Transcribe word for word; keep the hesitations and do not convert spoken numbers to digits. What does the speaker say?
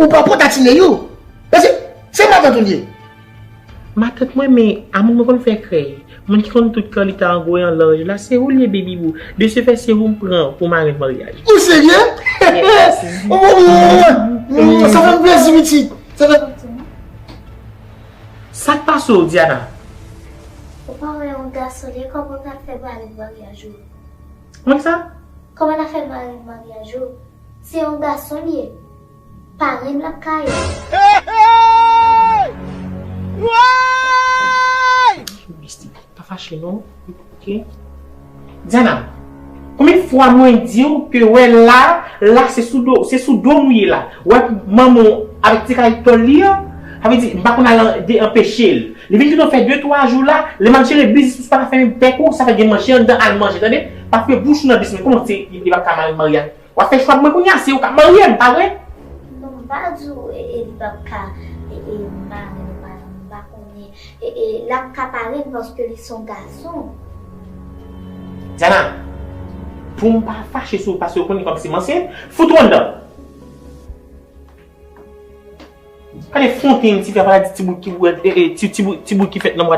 Ou pa pran tatine yo. Paske se matant ou li ye. Matant mwen, men amoun mwen konn fè krèy. Moun ki konn tout kalite an gwo e an laj la, se ou li ye, baby boo. De ce fait, se ou m pran pou marenn maryaj. Ou serye? Yes. Oh, oh, oh, oh. Sa fè m plezi, pitit. Sa fè... Sa k pase w, Diana? Ou pa wè yon gason li ye, kòman w ta fè marenn maryaj ou? Kòman sa? Kòman w ta fè marenn maryaj ou? Se yon gason li ye. Parenn l ap ka ye. Hey, hey! Woy! Mistik, pa fache non. Ok? Diana, konbyen fwa mwen di w ke wè la, la se sou do, se sou do m ou ye la. Wè manman w avèk ti kay tòl li an, sa vle di m pa konn al an-, de anpeche l. Li vin kite w fè de twa jou la, lè m ap jere biznis ou pa ka fèmen bèk ou, sa fè gen manje anndan, al manje, tande? Pa fè bouch ou nan biznis mwen, kòman se li p ap ka marenn maryaj? W ap fè chwa pou mwen kounye a, se ou k ap marye m, pa vre? Non, m pa di w, e, e, li p ap ka, e, e, marenn, m pa, m pa konnen. E, e, l ap ka parenn paske li se yon gason. Diana, pou m pa fache sou ou paske w konnen kòmsi m ansyen, fout ou anndan. Gade fwonte yon ti fi ap pale di ti bout ki, e, e, ti, ti bout, ti bout ki fèt nan bra.